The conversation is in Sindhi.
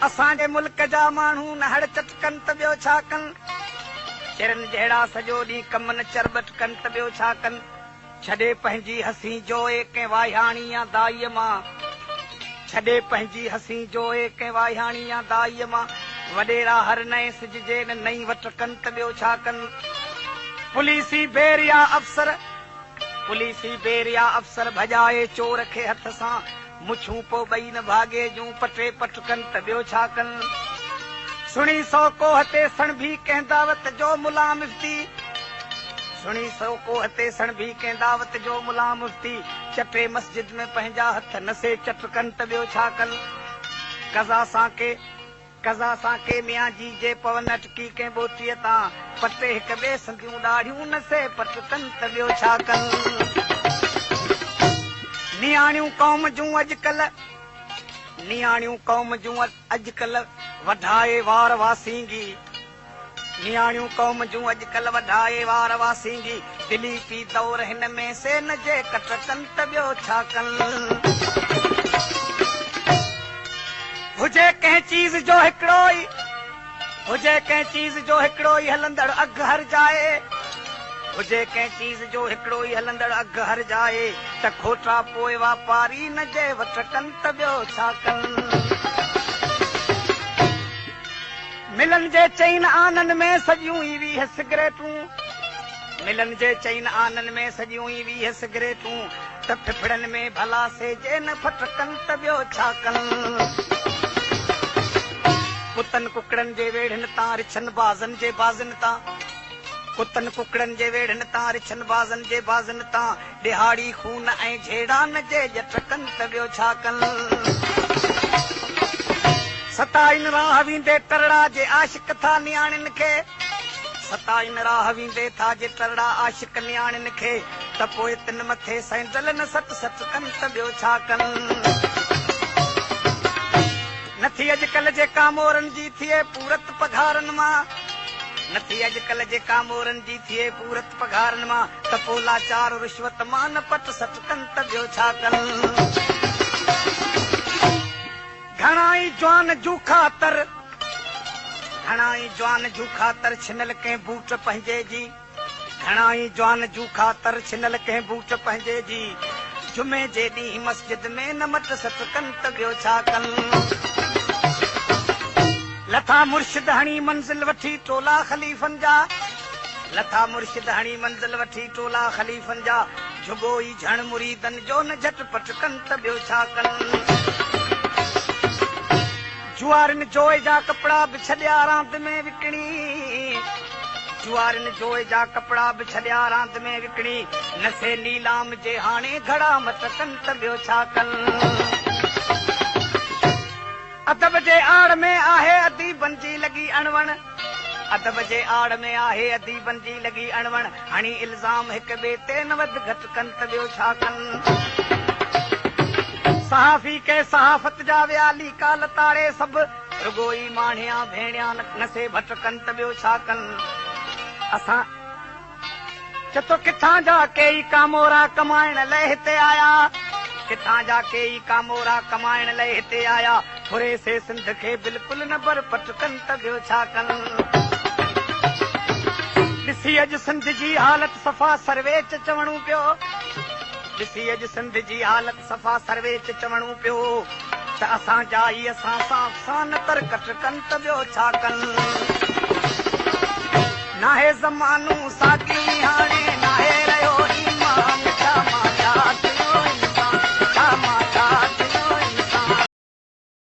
اسان جي ملڪ جا ماڻهو نه هڙ چٽ ڪن ته ٻيو ڇا ڪن؟ چرين جهڙا سڄو ڏينهن ڪم نه چرٻٽ ڪن ته ٻيو ڇا ڪن؟ ڇڏي پنهنجي حسين جوئي ڪنهن واهياڻي يا دائيء مان ڇڏي پنهنجي حسين جوئي ڪنهن واهياڻي يا دائيء مان وڏيرا هر نئين سج جي نه نئين وٽ ڪن ته ٻيو ڇا ڪن؟ پوليسي بير يا افسر پوليسي بير يا افسر ڀڄائي چور کي هٿ سان مڇون پو ٻئي نه ڀاڳي جون پٽي پٽ ڪن ته ٻيو ڇا ڪن؟ سڻي سو ڪوهه تي سڻڀي ڪنهن دعوت جو ملان مفتي سڻي سو ڪوهه تي سڻڀي ڪنهن دعوت جو ملان مفتي چٽي مسجد ۾ پنهنجا هٿ نه سي چٽ ڪن ته ٻيو ڇا ڪن؟ قضا سان ڪي قضا سان ڪي ميان جي جي پون اٽڪي ڪنهن ٻوٽيء تان، پٽي هڪ ٻئي سنديون ڏاڙهيون نه سي پٽ ڪن ته ٻيو ڇا ڪن. نياڻيون قوم جون اڄڪلهه نياڻيون قوم جون اڄڪلهه وڍائي وار واسينگي نياڻيون قوم جون اڄڪلهه وڍائي وار واسينگي دليپي دور هن ۾ سي نه جي ڪٽ ڪن ته ٻيو ڇا ڪن. هجي ڪنهن چيز جو هڪڙو ئي هجي ڪنهن چيز جو هڪڙو ئي هلندڙ اگهه هر جاء هجي ڪنهن چيز جو هڪڙو ئي هلندڙ اگهه هر جاء ته کوٽا پوء واپاري نه جي وٺ ڪن ته ٻيو ڇا ڪن. ملن جي چئن آنن ۾ سڄيون ئي 20 سگريٽون ملن جي چئن آنن ۾ سڄيون ئي 20 سگريٽون ته ڦڦڙن ۾ ڀلا سي جي نه ڦٽڪن ته ٻيو ڇا ڪن. ڪتن ڪڪڙن جي ويڙهن تان رڇن بازن جي بازن تان ڪتن ڪڪڙن جي ويڙهن تان رڇن بازن جي بازن تان ڏهاڙي خون ۽ جهيڙا نه جي ڄٽ ڪن ته ٻيو ڇا ڪن. ستائين راهه ويندي ٽرڙا جي عاشق ٿا نياڻين کي ستائين راهه ويندي ٿا جي ٽرڙا عاشق نياڻين کي ته پوء تن مٿي سينڊل نه سٽ سٽ ڪن ته ٻيو ڇا ڪن. نه ٿي اڄڪلهه جي ڪامورن جي ٿئي پورت پگهارن مان نه ٿي اڄڪلهه جي ڪامورن جي ٿئي پورت پگهارن مان ته پوء لاچار رشوت مان نه پٽ سٽ ڪن ته ٻيو ڇا ڪن. گهڻا ئي جوان جوکا تر گهڻا ئي جوان جوکا تر ڇنل ڪنهن بوٽ پنهنجي جي گهڻا ئي جوان جوکا تر ڇنل ڪنهن بوٽ پنهنجي جي جمعي جي ڏينهن مسجد ۾ نه مٽ سٽ ڪن ته ٻيو ڇا ڪن. لٿا مرشد هڻي منزل وٺي ٽولا خليفن جا لٿا مرشد هڻي منزل وٺي ٽولا خليفن جا جهڳو ئي جهڻ مريدن جو نه جهٽ پٽ ڪن ته ٻيو ڇا ڪن. جوارين جوئي جا ڪپڙا به ڇڏيا راند ۾ وڪڻي جوارين جوئي جا ڪپڙا به ڇڏيا راند ۾ وڪڻي نه سي نيلام جي هاڻي گهڙا مٽ ڪن ته ٻيو ڇا ڪن. ادب جي آڙ ۾ آهي اديبن جي لڳي اڻوڻ ادب جي آڙ ۾ آهي اديبن جي لڳي اڻوڻ هڻي الزام هڪ ٻئي تي نه وڌ گهٽ ڪن ته ٻيو ڇا ڪن. صحافي ڪي صحافت جا ويا ليڪا لتاڙي سڀ رڳو ئي ماڻهيان ڀيڻيان نه سي ڀٽ ڪن ته ٻيو ڇا ڪن. اسان چتو ڪٿان جا ڪيئي ڪامورا ڪمائڻ لئه هتي آيا ڪٿان جا ڪيئي ڪامورا ڪمائڻ لئه هتي آيا ڦري سي سنڌ کي بلڪل نه بر پٽ ڪن ته ٻيو ڇا ڪن. ڏسي اڄ سنڌ جي حالت صفا سرويچ چوڻو پيو ڏسي اڄ سنڌ جي حالت صفا سرويچ چوڻو پيو ته اسان جا ئي اسان سان افسانه ترڪٽ ڪن ته ٻيو ڇا ڪن. ناهي زمانو ساڳيو ئي هاڻي.